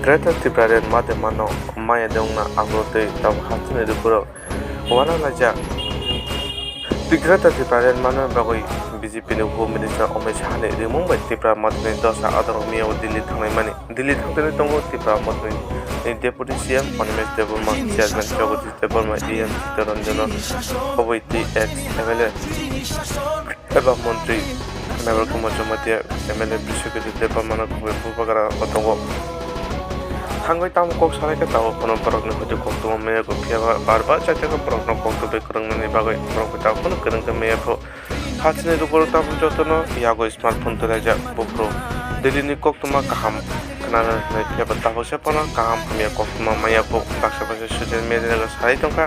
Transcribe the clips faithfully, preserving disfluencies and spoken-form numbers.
Greater Tipraland mate mano maya de wngna abo tei tabuk hasteni rwphurok uanalaijak. Greater Tipraland manna bagwi B J P ni Home Minister Amit Shah ni rimung bai Tipra Mothani dosa adorok miyao Delhi thangnaimani. Delhi thangtini tongo Tipra Mothani Deputy C M Animesh Debbarma, Chairman Jagadish Debbarma, E M Chittaranjan, Koboi T X M L A eba montri Mevar Kumar Jamatia, M L A Biswajit Debbarmano kubui bubagra o tongo. Thangwi tamo kok sanai khe tabuk phano borokni hoite koktwma maya kho, phiya ba bar bar chaitokhe borokno koktwmwi kwrwngmani bagwi borok bai tabuk phano kwrwng khe maya kho. Hasteni rwphurok tabuk jotono yago smartphone twlaijak buphuru. Delhi ni koktwma kaham khwnana hwnwi phiya ba tabuksa phano kaham hamya koktwma maya kho. Baksa baksa social media o sai tongkha,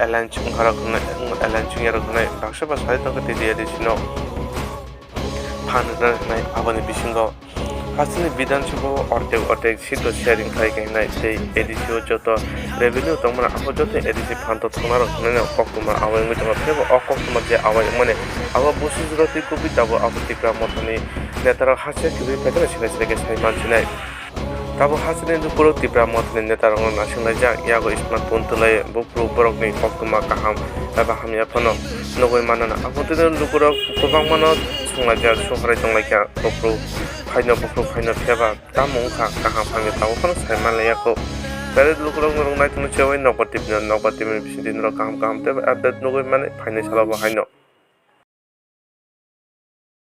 alliance wngkharok hwnwi, alliance wngyarok hwnwi baksa ba sai tongkha T D A D C no phan rwna hwnwi. Aboni bisingo hasteni Bidhan Sabha o ordek ordek seat o sharing khlai khe hwnwi tei A D C o joto revenue tongmani abo joto A D C phan to thangna rok hwnwi koktwma awai wngwi tongo. Phiya ba o koktwma je awai wngmani abo busu jora twi kubui tabuk abo Tipra Mothani neta rok haste kwrwi phaikhe sina sina khe sai mansinai. Tabuk hasteni rwphurok Tipra Mothani neta rokno naisinglaijak, yago smartphone twlai buphuru borokni koktwma kaham eba hamya phano nugwi mannana. Abo tini lukurok kwbangmano sunglaijak, sungharai tonglaikha, buphuru phaino, buphuru phaino, phiya ba tamo wngkha kaham hamya tabuk phano sai manlaiya kho. Belai lukurokno rwngnaithokno chewai nogo T V no, nogo T V ni bisingtwi norok kaham kaham tei update nugwi mani phainai salo bo haino.